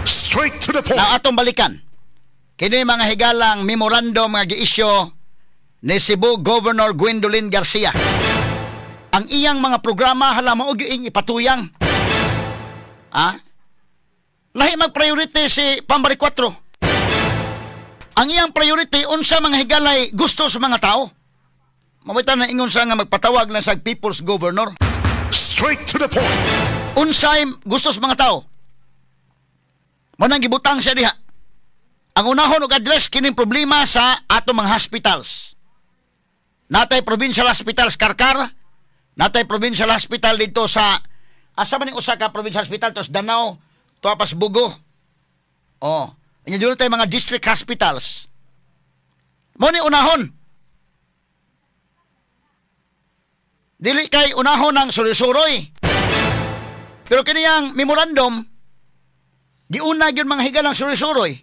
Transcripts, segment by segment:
Straight to the point. Na atong balikan. Kini mga higalang memorandum nga gi-issue ni Cebu Governor Gwendolyn Garcia. Ang iyang mga programa hala mao gyud ipatuyang. Ah? Lahi mag-priority si Pambari 4. Ang iyang priority unsa mga higalay gusto sa mga tao. Mawitan na ingon sa nga magpatawag lang sa People's Governor. Straight to the point. Unsay gusto sa mga tao. Mo nang gibutang siya diha. Ang unahon og address kining problema sa atong mga hospitals. Natay Provincial Hospitals Karkar, natay Provincial Hospital dito sa asa man ning usa ka Provincial Hospital tos Danao, tuwa pas Bugo. Oh, nya dito tay mga district hospitals. Mo ni unahon. Dili kay unahon ang suroy-suroy. Pero kini ang memorandum giuna gyud mga higalang suroy-suroy.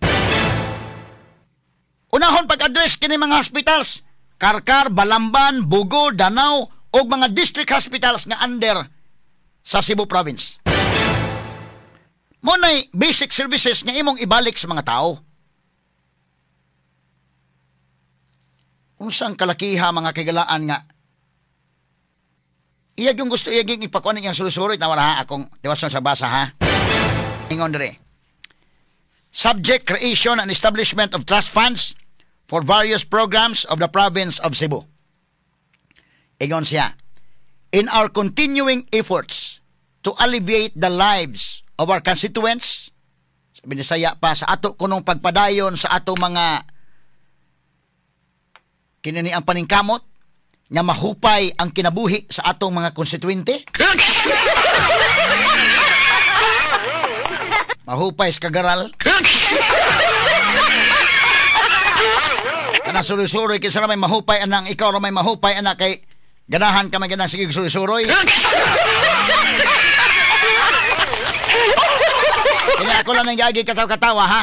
Unahon pag-address kini mga hospitals, Karkar, Balamban, Bugo, Danao ug mga district hospitals nga under sa Cebu Province. Mo nay basic services nga imong ibalik sa mga tao. Unsang kalakiha mga kagalaan nga iya yung gusto iya yung ipakuan iyang suroy-suroy na wala ha akong tiwason sa basa ha. Ingon dire. Subject creation and establishment of trust funds for various programs of the province of Cebu. Ingon siya, in our continuing efforts to alleviate the lives of our constituents, sa Binisaya pa, sa ato kunong pagpadayon sa ato mga kinini ang paningkamot nga mahupay ang kinabuhi sa atong mga konstituente. Mahupay sa kagaral. Kana suroy-suroy kinsa may mahupay anang ikaw ra may mahupay anak kay ganahan ka man ganang sige suroy-suroy. Kini ako lang nang giagi katawa-katawa ha.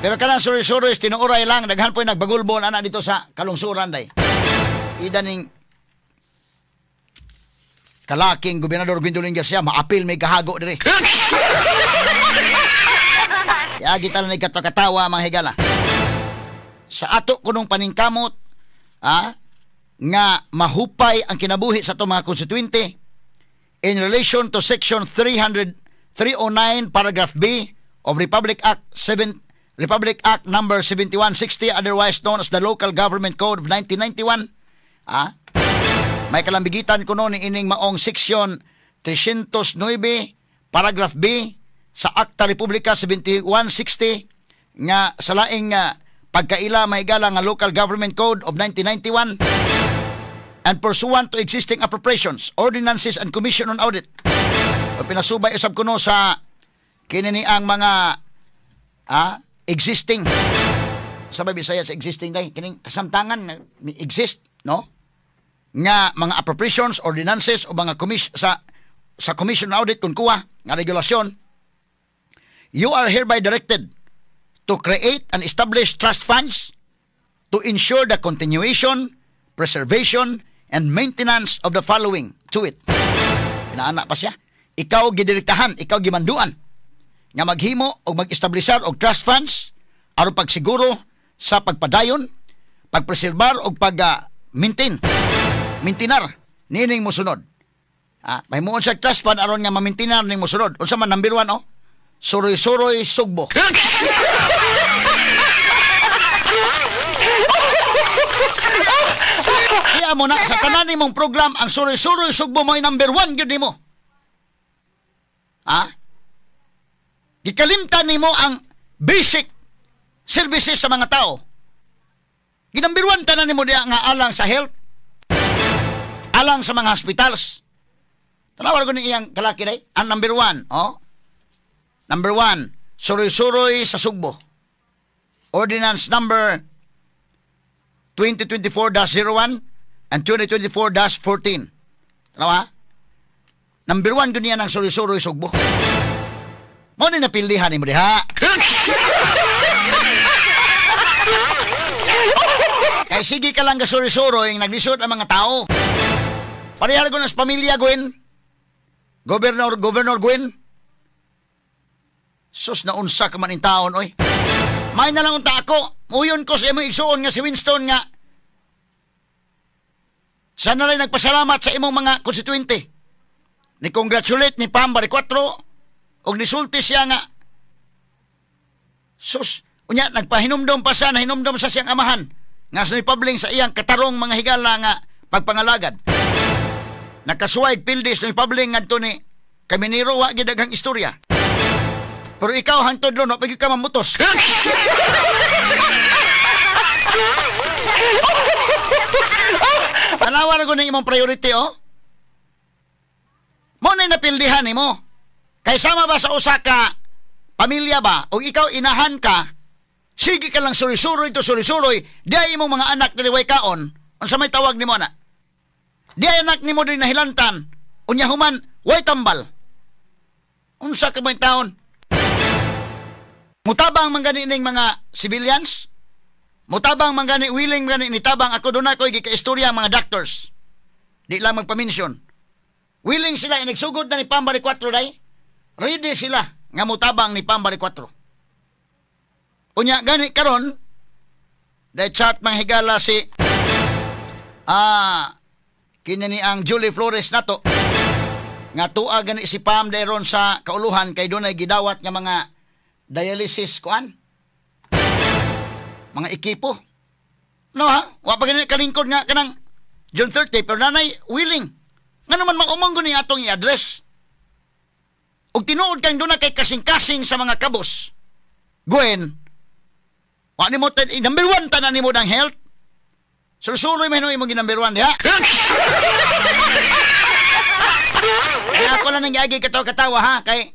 Pero kanang suroy-suroy tinuoray lang daghan po'y nagbagulbon ana dito sa kalungsuran day. Ida ning kalaking Gobernador Gwendolyn Garcia maapil may kahago diri. Yagi talan ni katawa mga higala. Sa ato kunong paningkamot nga mahupay ang kinabuhi sa atong mga konstituente in relation to section 309 paragraph B of Republic Act 7 Republic Act number 7160, otherwise known as the Local Government Code of 1991. May kalambigitan kuno ni ining maong section 309 paragraph B sa Akta Republika 7160 nga sa laing pagkaila mahigala nga Local Government Code of 1991 and pursuant to existing appropriations, ordinances and Commission on Audit. O pinasubay usab kuno sa kini ang mga existing sa Bisaya sa existing day kining kasamtangan exist no nga mga appropriations, ordinances o mga sa Commission on Audit kun kuha nga regulasyon. You are hereby directed to create and establish trust funds to ensure the continuation, preservation, and maintenance of the following to it. Inaana pa siya. Ikaw gidirektahan, ikaw gimanduan nga maghimo o mag-establisar og trust funds aron pagsiguro sa pagpadayon, pagpreserbar og pag-maintain, maintinar niining mosunod. Mahimuon siya trust fund aron nga ma-maintinar ning mosunod. Unsa man number 1 oh? Suroy-suroy sugbo. Iya mo na sa tanan nimong program ang suroy-suroy sugbo mo ay number 1 gyud nimo. Gikalimtan nimo ang basic services sa mga tao. Ginumber 1 tanan nimo diha nga alang sa health, alang sa mga hospitals. Tanaw ko ni iyang kalaki day. Ang number 1, oh. Number 1, suroy-suroy sa sugbo. Ordinance number 2024-01 and 2024-14. Tanaw ha? Number 1 dun yan ang suroy-suroy sugbo. Mo ni napilihan ni mo diha. Kay sige ka lang ka suroy-suroy, naglisod ang mga tao. Parehal ko na sa pamilya, Gwen. Governor Gwen. Sus na unsa ka man in taon oy. May na lang unta ako. Muyon ko sa imong igsuon nga si Winston nga sana lang nagpasalamat sa imong mga konstituente. Ni congratulate ni Pam Baricuatro og nisulti siya nga sus unya nagpahinumdom pa siya, nahinumdom sa siyang amahan nga sa pabling sa iyang katarong mga higala nga pagpangalagad. Nakasuway pildis ni pabling ngadto ni Kaminiro, wa gid daghang istorya. Pero ikaw hangtod ron, wa pa gyud ka mamutos. Tanawa na ko ng imong priority, oh. Mo na napildihan nimo. Kay sama ba sa usa ka pamilya ba o ikaw inahan ka, sige ka lang suroy-suroy to suroy-suroy, di ay imong mga anak dili way kaon, unsa may tawag nimo ana? Di ay anak nimo dili nahilantan, unya human way tambal. Unsa ka may taon? Mutabang man gani ning mga civilians? Mutabang man gani, willing man gani nitabang ako doon ako gikaistorya ang mga doctors. Di lang magpaminsion. Willing sila, inagsugod na ni Pam Baricuatro day. Ready sila nga mutabang ni Pam Baricuatro. Unya gani karon day chat mga higala si kini ni ang Julie Flores nato nga tuwa gani si Pam dayron sa kauluhan kay dunay gidawat nga mga dialysis kuan mga ekipo. No ha, wa pa gani kalingkod nga kanang June 30 pero nanay willing. Ngano man maumong ni atong i-address. Og tinuod kang doon na kay kasing-kasing sa mga kabos. Gwen, wa nimo number 1 tanan nimo ng health. Susuroy man imong number 1 diha. Kaya ako lang nang giagi katawa-katawa ha kay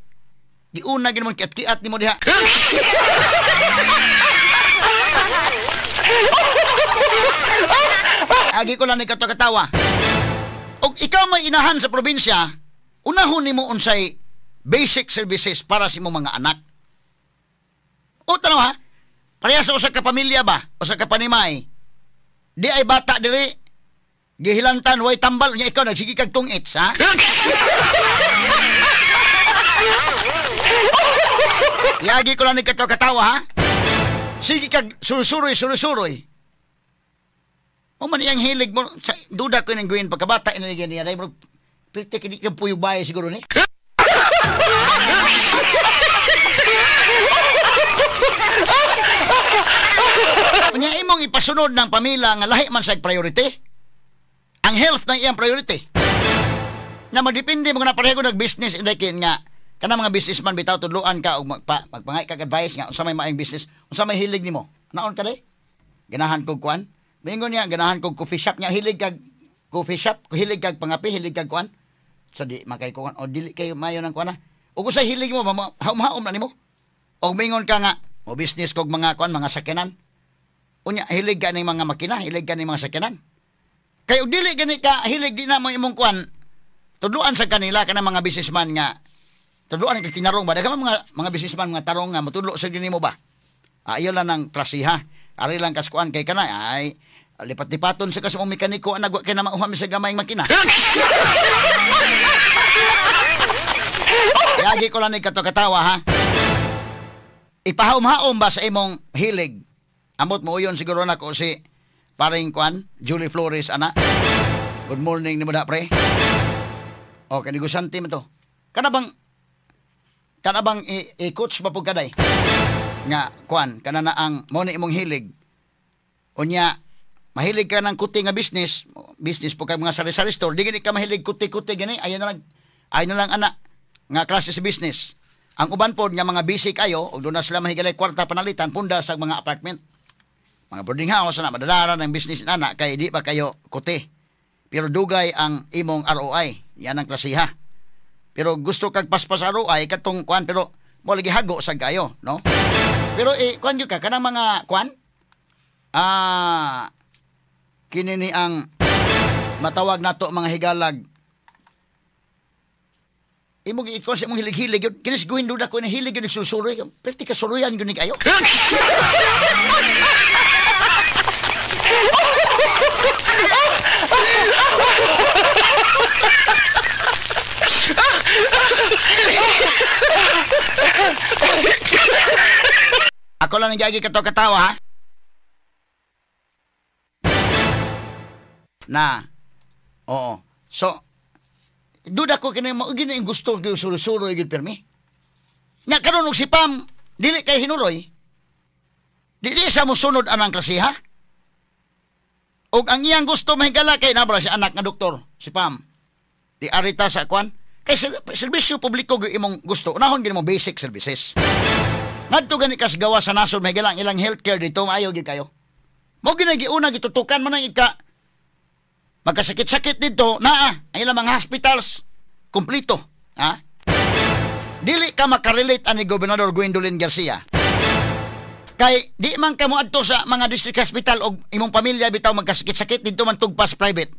giuna gid mo kiat-kiat nimo diha. Agi ko lang ni katawa-katawa. Og ikaw may inahan sa probinsya, unahon nimo unsay basic services para sa imong mga anak. O tanaw ha, pareha sa usa ka pamilya ba, usa ka panimay, di ay bata diri gihilantan way tambal nya ikaw nagsige kag tungits ha. Lagi ko lang ni katawa-katawa ha. Sige kag suruy-suruy. O man iyang hilig mo, sa, duda ko yung Gwen, pagkabata, inaligyan niya, dahil pwede ka di kang puyubay siguro ni. Kanya imong ipasunod ng pamilya nga lahi man sa priority. Ang health ng iyang priority. Na magdepende mo na pareho nag-business indakin nga, kana mga businessman bitaw tudloan ka og magpangay kag advice nga unsa may maayong business, unsa may hilig nimo. Naon ka day? Ganahan kog kuan. Mingon niya, ganahan kog coffee shop niya, hilig kag coffee shop, hilig kag pangapi, hilig kag kuan. So di makay kuan o dili kayo mayo ng kuan na. Ug usay hilig mo, haom-haom na nimo. Og mingon ka nga, mo business kog mga kuan, mga sakyanan. Unya hilig ka ning mga makina, hilig ka ning mga sakyanan. Kay og dili gani ka hilig di na mo imong kuan, tudloan sa kanila kanang mga businessman nga tudloan kag tinarong ba? Daghan mga businessman mga tarong nga motudlo sa nimo ba? Ayaw lang ng klasiha. Ari lang kaskuan kay kana ay lipat-lipaton sa kasumong mekaniko anag wa kay na mauham sa gamayng makina. Lagi ko lang ni katawa ha. Ipahaom-haom ba sa imong hilig? Amot mo uyon siguro nako si paring kuan Julie Flores ana. Good morning nimo da pre. O kay negosante man to. Kana bang i-coach ba pud kaday? Nga kuan kana na ang mo ni imong hilig. Unya mahilig ka ng kuti nga business, business po kag mga sari-sari store, di gani ka mahilig kuti-kuti gani, ayo na lang ana nga klase sa business. Ang uban pod nga mga busy kayo og doon na sila mahigalay kwarta panalitan punda sa mga apartment. Mga boarding house na madadara ng business ana kay di pa kayo kuti. Pero dugay ang imong ROI, yan ang klasiha. Pero gusto kag paspas ROI katong kuan pero mo lagi hago sa kayo, no? Pero kuan gyud ka kanang mga kuan? Kini ni ang matawag nato mga higalag. Imong giikon sa imong hilig-hilig yun. Kinis guhin duda ko na hilig yun nagsusuroy. Pwede ka suruyan yun kayo. Ako lang ang gagi katawa-katawa, ha? Na. Oo. So, duda ko kini mo gini ang gusto gyud suroy-suroy gyud pirmi. Nya karon og si Pam dili kay hinuroy. Dili sa mosunod anang klase, ha? Og ang iyang gusto mahigala kay nabra si anak nga doktor, si Pam. Di arita sa kwan kay serbisyo publiko gyud imong gusto. Unahon gyud mo basic services. Ngadto gani kas gawa sa nasod mahigala ang ilang healthcare dito maayo gyud kayo. Mo gyud giuna gitutukan man ang ika magkasakit-sakit dito naa ang ilang mga hospitals kumpleto, ha? Dili ka makarelate ani Gobernador Gwendolyn Garcia. Kay di man ka moadto sa mga district hospital og imong pamilya bitaw magkasakit-sakit didto man tugpas private.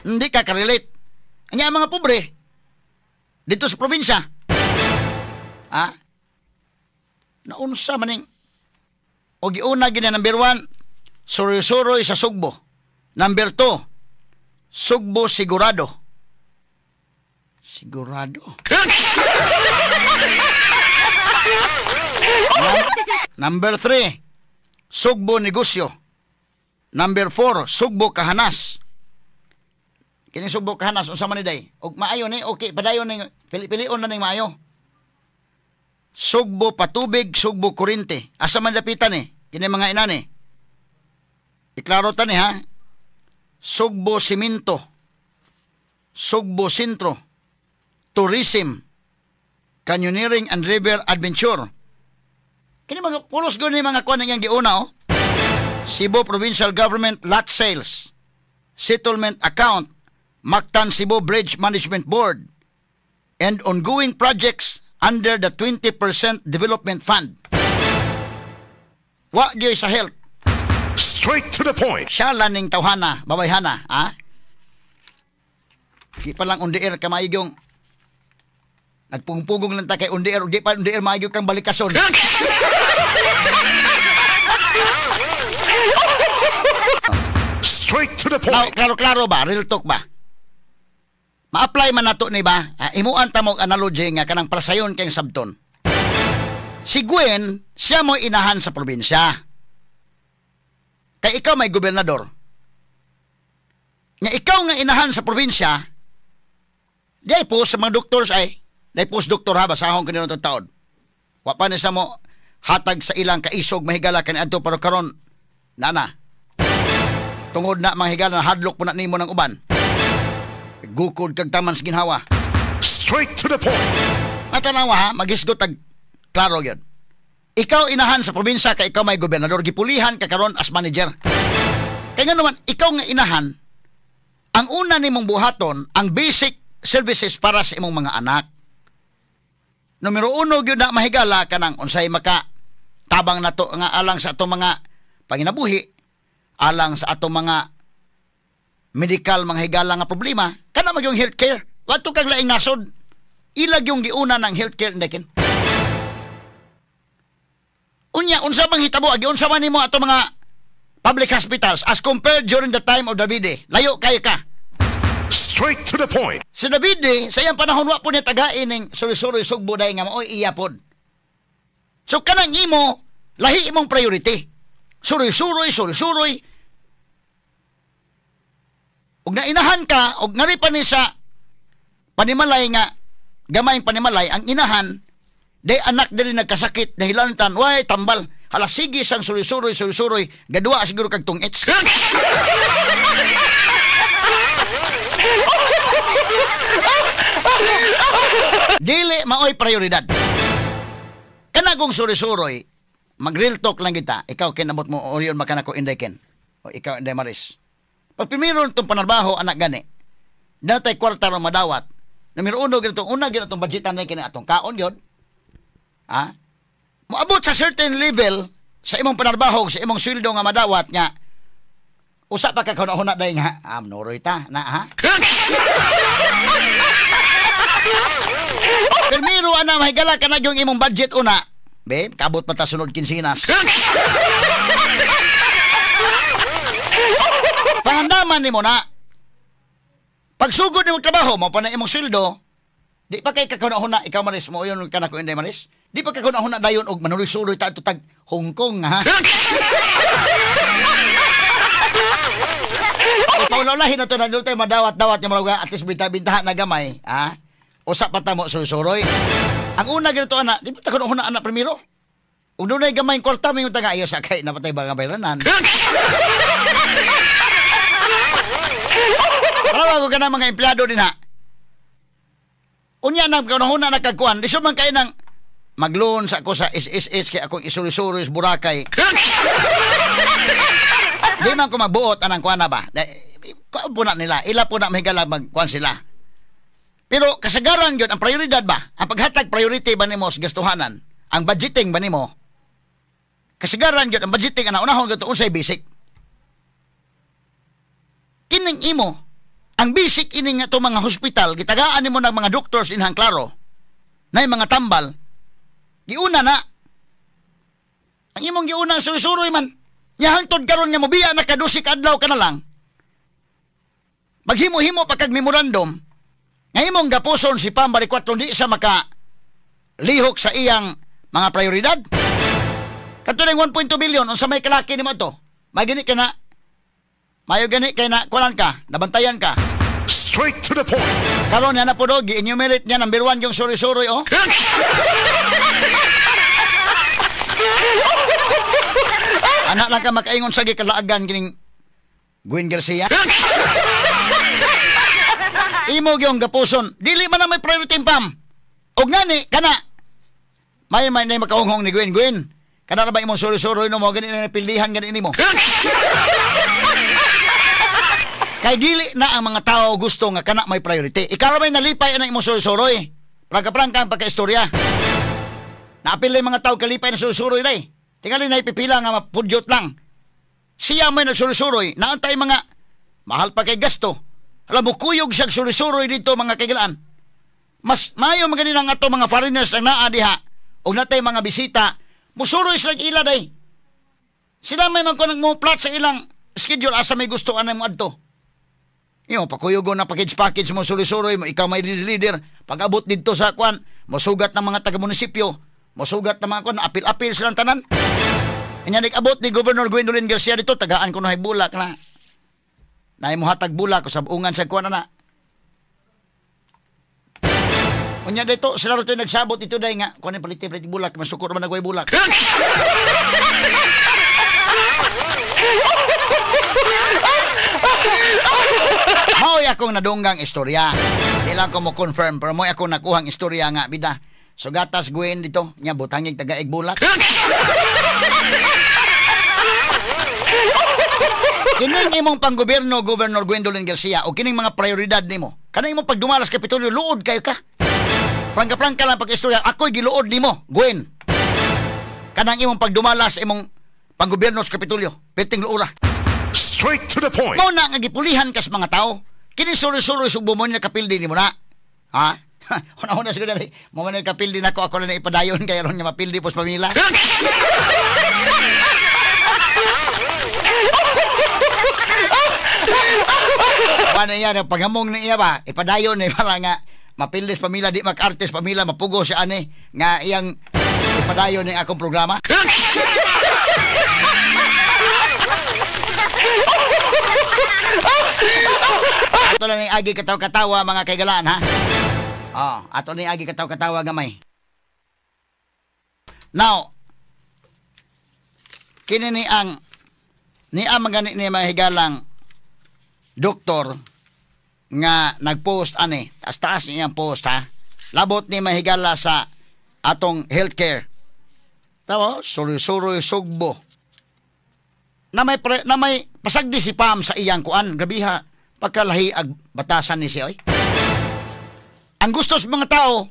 Hindi ka karelate. Anya ang mga pobre dito sa probinsya. Ha? Naunsa maning og giuna gid na number 1, suroy-suroy sa Sugbo. Number 2, Sugbo sigurado. Sigurado. Number 3, Sugbo negosyo. Number 4, Sugbo kahanas. Kini Sugbo kahanas unsa man ni day? Og maayo ni, okay, padayon ning pili-pilion na ning maayo. Sugbo patubig, Sugbo kurente. Asa man dapitan ni? Kini mga inani. Iklaro ta ni, ha? Sugbo simento. Sugbo sentro. Tourism. Canyoneering and river adventure. Kini mga pulos gud ni mga kuan ang giuna, oh. Cebu Provincial Government Lot Sales, Settlement Account, Mactan Cebu Bridge Management Board, and ongoing projects under the 20% Development Fund. Wa gyud sa health. Straight to the point. Siya laning tawhana, babayhana, ha? Di pa lang on the air ka maigyong nagpungpugong lang ta kay on the air, di pa on the air maigyo kang balikason. Straight to the point. Now, klaro-klaro ba? Real talk ba? Ma-apply man nato ni ba? Imuan ta mo analogy nga kanang palasayon kay sabton. Si Gwen, siya mo inahan sa probinsya. Kay ikaw may gobernador. Nga ikaw nga inahan sa probinsya, di ay po sa mga doctors ay, di ay po sa doktor ha, basahon kanila itong taon. Wa pa ni sa mo hatag sa ilang kaisog mahigala kani adto pero karon nana. Tungod na mga higala hadlok po na nimo ng uban. Gukod kag taman sa ginhawa. Straight to the point. Natanawa ha, magisgot tag klaro gyud. Ikaw inahan sa probinsya kay ikaw may gobernador, gipulihan ka karon as manager. Kay nga naman ikaw nga inahan, ang una nimong buhaton ang basic services para sa imong mga anak. Numero 1 gyud na mahigala kanang unsay maka tabang nato nga alang sa atong mga panginabuhi, alang sa atong mga medical mga higala nga problema, kana magyong healthcare. Wadto kag laing nasod, ilag yung giuna ng healthcare ndakin. Unya unsa bang hitabo agi unsa man nimo ato mga public hospitals as compared during the time of Davide? Layo kayo ka. Straight to the point. Si Davide sa iyang panahon wa po niya tagain ning suroy-suroy Sugbo day nga maoy iya pod. So kanang imo lahi imong priority. Suroy-suroy, suroy-suroy. Ug nainahan ka og ngari pa ni sa panimalay nga gamayng panimalay ang inahan day anak dili nagkasakit dahilantan way tambal hala sige sang suroy-suroy suroy-suroy gadwa siguro kag tungits. Dili maoy prioridad. Kana kung suroy-suroy mag real talk lang kita. Ikaw kinabot mo Orion makanako Inday Ken o ikaw Inday Maris. Pag primero itong panarbaho, anak gani, natay kwarta ro madawat. Numero 1, ganitong una, ganitong budgetan na kini atong kaon yun. Ha? Moabot sa certain level, sa imong panarbaho, sa imong sweldo nga madawat nga, usa pa ka kahuna-huna dahil nga, ah, manuroy ta, na ha? Primero, ana, mahigala ka na yung imong budget una. Babe, kabot pa ta sunod kinsinas. Pangandaman nimo na. Pagsugod nimo trabaho mo pa na imong sweldo, Di pa kay kakahuna-huna, ikaw Maris, mo yun ka na ko Inday Maris. Di pa kakahuna-huna dayon og manuloy-suloy ta tag Hong Kong, ha? O paulaulahin na ito na doon tayo madawat-dawat yung mga at least binta-bintahan na gamay, ha? Usa pa ta mo susuroy. Ang una ganito, ana, di pa kakahuna-huna, ana, primero. Ug dunay gamay kwarta, may taga ayaw sa kay napatay ba nga bayranan. Tawag ko ka na mga empleyado din ha. Unya na, kanahuna na kagkuhan. Di man kayo ng magloon sa ako sa SSS kay akong isuri-suri sa Boracay. Di man ko magbuot anang kuan na ba. Kuan po na nila. Ila po na mahigala magkuan sila. Pero kasagaran yun, ang prioridad ba? Ang paghatag priority ba nimo sa gastuhanan? Ang budgeting ba nimo? Kasagaran yun, ang budgeting, ang unahon gato unsay basic. Kining imo, ang basic ini nga itong mga hospital, gitagaan nimo ng mga doctors inhang klaro, na yung mga tambal, giuna na. Ang imong giuna ang suruy-suruy man. Nya hangtod karon nga mobiya na kadusik adlaw ka na lang. Maghimo-himo pa kag memorandum, nga imong gapuson si Pam Baricuatro di siya maka lihok sa iyang mga prioridad. Kadto ning 1.2 billion unsa may kalaki nimo to? May gani ka na. Mayo gani kay na kulan ka, nabantayan ka. Straight to the point. Karon na po do, gi-enumerate niya number 1 yung suroy-suroy, oh. Anak lang ka makaingon sa gikalaagan kining Gwen Garcia. Imo gyung gapuson, dili man na may priority Pam. Og ngani kana may may na makahunghong ni Gwen. Gwen, kana ra ba imong suroy-suroy no mo gani na napilihan gani nimo? Kay dili na ang mga tao gusto nga kana may priority. Ikaw may nalipay ang imong suroy-suroy. Prangka-prangka ang pagkaistorya. Naapil na mga tao kalipay na suroy-suroy day. Tingali na ipipila nga mapudyot lang. Siya may nagsuroy-suroy. Naantay mga mahal pa kay gasto. Alam mo, kuyog siyang suroy-suroy dito mga kaigalaan. Mas mayo maganin ang ato mga foreigners ang naa diha. O natay mga bisita. Musuroy silang ila day. Sila may magkunang mo plot sa ilang schedule asa may gusto anay mo adto. Iyo, pakuyugo na package-package mo, suroy-suroy mo, ikaw may leader. Pag-abot dito sa kwan, mosugat ng mga taga-munisipyo, mosugat ng mga kwan, apil-apil silang tanan. Inya nag-abot ni Governor Gwendolyn Garcia dito, tagaan ko na bulak na. Naimuhatag bulak, usabungan sa kwan na. Unya dito, sila rito nagsabot dito dahil nga, kwan yung palit-palit bulak, masukor man nagway bulak. Mao'y akong nadunggang istorya. Di lang ko mo confirm pero mo'y akong nakuhang istorya nga bida. Sugatas Gwen dito, nya butangig tagaig bulak. Kining imong panggobyerno, Governor Gwendolyn Garcia, o kining mga prioridad nimo. Kanang imong pagdumalas Kapitolyo, luod kayo ka. Prangka-prangka lang pag-istorya, ako'y giluod nimo, Gwen. Kanang imong pagdumalas imong panggobyerno sa Kapitolyo, perting luura. Straight to the point. Mao na nga gipulihan kas mga tao. Kini suroy-suroy sugbo mo niya kapildi nimo na. Ha? Una-una siguro dali. Mo man kapildi nako, ako lang na ipadayon kay aron nga mapildi pos pamilya. Paano iya paghamong ni iya ba? Ipadayon ni para nga mapildi sa pamilya, di mag-artist pamilya, mapugo siya ani nga iyang ipadayon ni akong programa. Ato lang ni agi kataw-katawa mga kaigalaan, ha? Oh, ato ni agi kataw-katawa gamay. Now, kini ni ang ni ang magani ni mga higalang doktor nga nagpost ani, taas-taas niyang post, ha? Labot ni mahigala sa atong healthcare. Tawo, suroy-suroy sugbo. Na may pasagdi si Pam sa iyang kuan, grabiha pagkalahi ag batasan ni siya, oy. Ang gusto sa mga tao,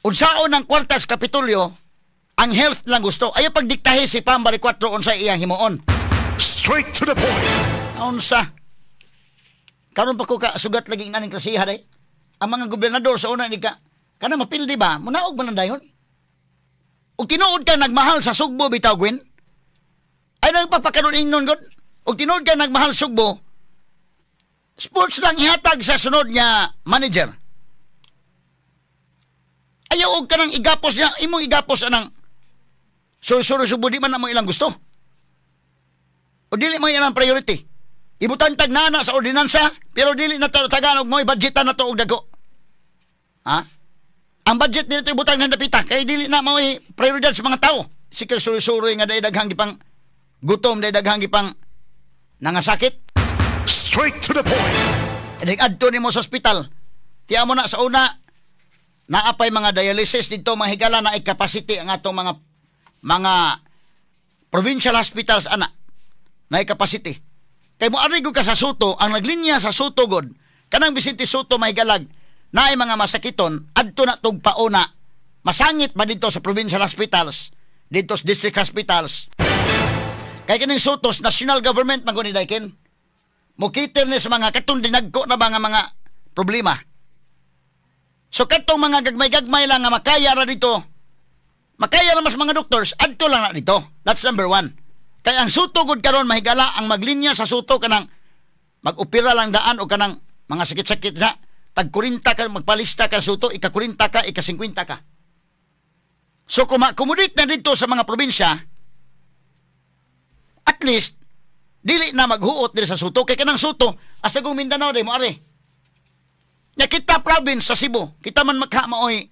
unsaon ang kwarta sa Kapitolyo, ang health lang gusto. Ayaw pagdiktahi si Pam Baricuatro unsay iyang himuon. Straight to the point. Unsa? Karon pa ko ka sugat laging naning klasiha day. Ang mga gobernador sa una ni ka kana mapildi ba? Munaog man lang dayon. Ug tinuod ka nagmahal sa Sugbo bitaw, Gwen. Ay nagpapakaroon ingon god. Ug tinuod ka nagmahal Sugbo. Sports lang ihatag sa sunod nga manager. Ayaw og kanang igapos niya, imong igapos anang suroy-suroy Sugbo, di man na mo ilang gusto. O dili mo ilang priority. Ibutan tag nana sa ordinansa, pero dili na tagaan og mo'y budgetan na to og dago. Ha? Ang budget nito ibutang ng dapita, kay dili na mo'y prioridad sa mga tao. Sikag suroy-suroy nga dahil daghang gipang gutom, dahil daghang gipang nangasakit. Straight to the point. Nag-adto nimo sa ospital. Tiya mo na sa una, naapay mga dialysis dito, mga higala na ay capacity ang atong mga provincial hospitals ana na capacity. Kay mo ari ka sa Sotto, ang naglinya sa Sotto god, kanang Vicente Sotto, mahigalag, naay mga masakiton adto na tug pauna. Masangit ba dito sa provincial hospitals, dito sa district hospitals. Kay kining Sottos, national government man gud ni Daikin. Mo-cater ni sa mga katong dinagko na mga mga problema. So katong mga gagmay-gagmay lang nga makaya ra dito, makaya ra mas mga doctors, adto lang na dito. That's number one. Kay ang Sotto gud karon, mahigala, ang maglinya sa Sotto kanang mag-opera lang daan o kanang mga sakit-sakit na tag 40 ka magpalista ka Sotto, ika 40 ka, ika 50 ka. So kung ma-accommodate na dito sa mga probinsya, at least dili na maghuot diri sa Sotto kay kanang Sotto asa kung Mindanao day mo are. Nya kita province sa Cebu, kita man makha maoy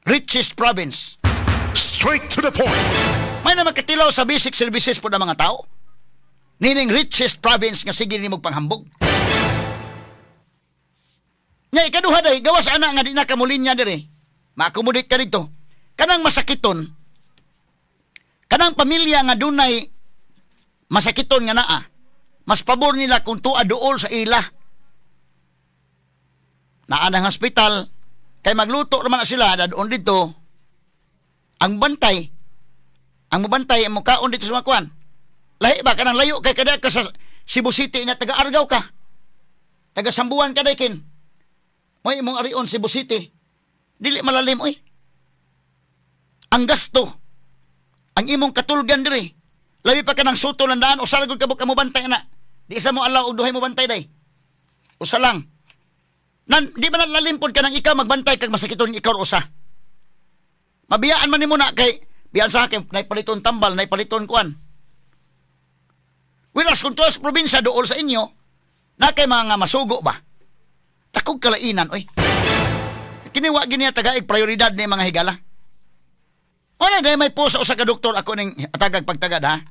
richest province. Straight to the point. May na magkatilaw sa basic services po ng mga tao. Nining richest province nga sige nimo panghambog. Nya ikaduha day, gawas ana nga di na kamulinya diri. Ma-accommodate ka dito. Kanang masakiton, kanang pamilya nga dunay masakiton nga naa, mas pabor nila kung tuwa duol sa ila. Naa ng hospital, kay magluto naman na sila, dadon dito, ang bantay, ang mabantay, ang mukaon dito sa makuan. Lahi ba, kanang layo, kay kada ka sa Cebu City, nga taga Argao ka. Taga Sambuan ka daykin. Moy imong arion Cebu City. Dili malalim, oy. Ang gasto, ang imong katulgan diri. Labi pa ka ng Sotto lang daan, usa ra gud ka mo bantay na. Di isa mo alaw og duhay mo bantay day. Usa lang. Nan, di ba nalalimpod ka nang ikaw magbantay kag masakiton ikaw usa. Mabiyaan man nimo na kay biyaan sa akin, naipaliton tambal, naipaliton kuan. Whereas kung tuwas probinsya dool sa inyo, na kay mga masugo ba? Takog kalainan, oy. Kiniwa gini tagaig prioridad ni mga higala. O na, dahil may po sa usa ka doktor ako ning atagag pagtagad ha.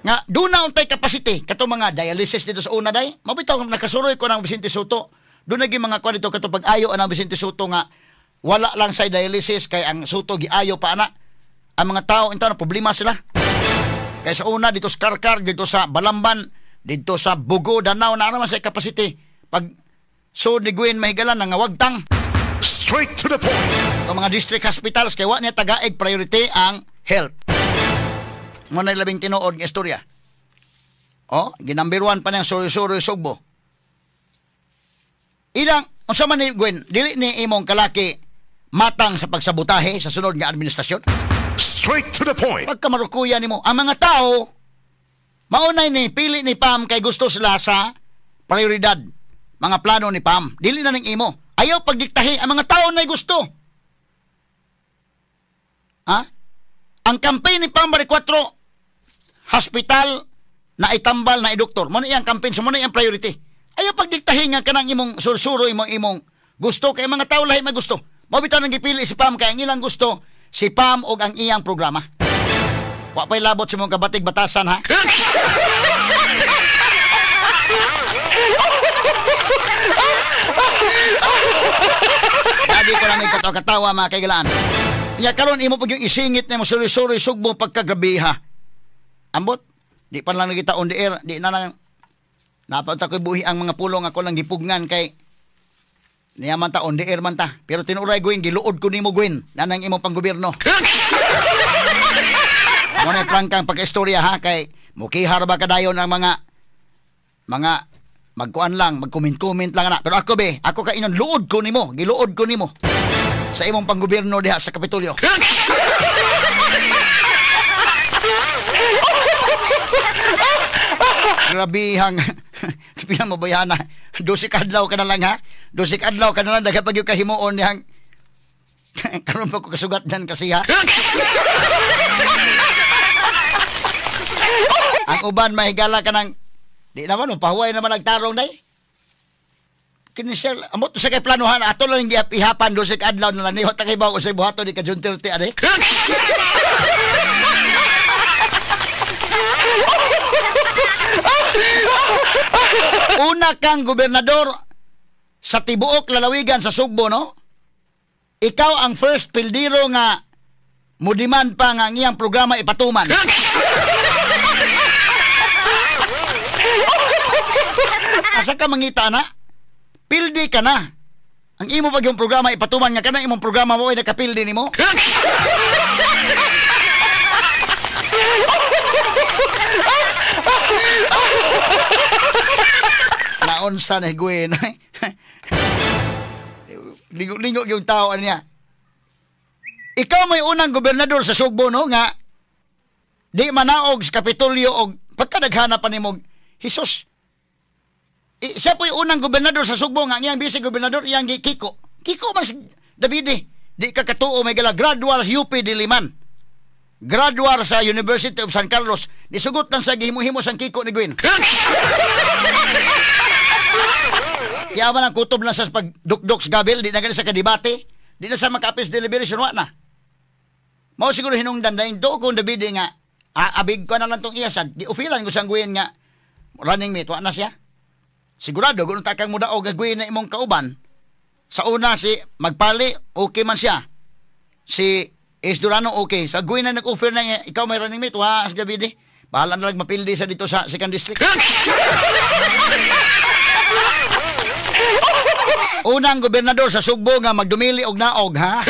Nga doon na untay capacity kato mga dialysis dito sa una day. Mabitaw nakasuroy ko ng Vicente Sotto. Doon naging mga kuan dito kato pag-ayo ang Vicente Sotto nga wala lang sa dialysis kay ang Sotto giayo pa ana. Ang mga tao intaw na problema sila. Kay sa una dito sa Karkar, dito sa Balamban, dito sa Bugo, Danao na naman sa capacity. Pag so ni Gwen mahigalan nga wagtang. Straight to the point. Ang mga district hospitals kay wa niya tagaig priority ang health. Mo na labing tinuod nga istorya. Oh, gi-number 1 pa niyang Suroy-Suroy Sugbo. Ilang unsa man ni Gwen, dili ni imong kalaki matang sa pagsabotahe sa sunod nga administrasyon? Straight to the point. Pagka marukuya nimo ang mga tao, maunay ni pili ni Pam kay gusto sila sa prioridad, mga plano ni Pam. Dili na ning imo. Ayaw pagdiktahi ang mga tao na gusto. Ha? Ang campaign ni Pam Baricuatro, hospital na itambal na idoktor. Mo na iyang campaign, so mo na iyang priority. Ayaw pagdiktahi nga kanang imong sursuro imong imong gusto kay mga tao lahi may gusto. Mao bitaw nang gipili si Pam kay ang ilang gusto si Pam og ang iyang programa. Wa pa'y labot sa mong kabatig batasan ha. Lagi ko lang ikatawa-katawa mga kaigalaan. Nya karon imo pag yung isingit na mo suroy-suroy Sugbo pagkagrabiha. Ambot, di pa lang nakita on the air, di na lang napunta ko'y buhi ang mga pulong ako lang gipugnan kay niya man ta on the air man ta. Pero tinuray Gwen, giluod ko nimo Gwen, nanang imong panggobyerno. Mo na prangkang pagka-istorya ha kay mukihar ba kadayon ang mga magkuan lang, magcomment-comment lang na. Pero ako be, ako ka inon luod ko nimo, giluod ko nimo sa imong panggobyerno diha sa Kapitolyo. Grabihang pila mo bayana. 12 kadlaw ka na lang ha. 12 kadlaw ka na lang daghan pag yung kahimuon dihang Karon pa ko kasugat dan kasi ha. Ang uban mahigala ka ng di naman, pahuway naman nagtarong day. Kini siya, amot sa kay planuhan, ato lang ihapan doon sa kaadlaw na lang. Niwat kay bawo sa buhaton ni ka June 30, ade. Una kang gobernador sa tibuok lalawigan sa Sugbo, no? Ikaw ang first pildiro nga mudiman pa nga ang iyang programa ipatuman. Asa ka mangita na? Pildi ka na. Ang imo pag yung programa ipatuman nga kana imong programa mo ay nakapildi nimo. Naunsa na higuin. Lingo-lingo yung tao niya. Ikaw may unang gobernador sa Sugbo, no, nga di manaog sa Kapitolyo og pagkadaghana pa nimo Hesus. Siya po'y unang gobernador sa Sugbo nga iyang vice gobernador iyang Kiko. Kiko man si Davide. Di ka katuo may gala gradual sa UP Diliman. Gradual sa University of San Carlos. Nisugot lang sa gihimo-himo sang Kiko ni Gwen. Kaya man ang kutob lang sa pagdukdok sa gabil, di na gani sa kadibate, di na sa makapis deliberation, wa na. Mao siguro hinungdan dahil do kong Davide nga aabig ko na lang tong iyasad. Gi-offeran ko sang Gwen nga running mate, wa na siya. Sigurado, kung takang muda o gagawin na imong kauban, sa una si Magpali, okay man siya. Si Ace Durano, okay. Sa gawin na nag-offer na niya, ikaw may running mate, wa, as gabi di. Bahala na lang mapildi sa dito sa second district. Unang gobernador sa Sugbo nga magdumili og naog, ha?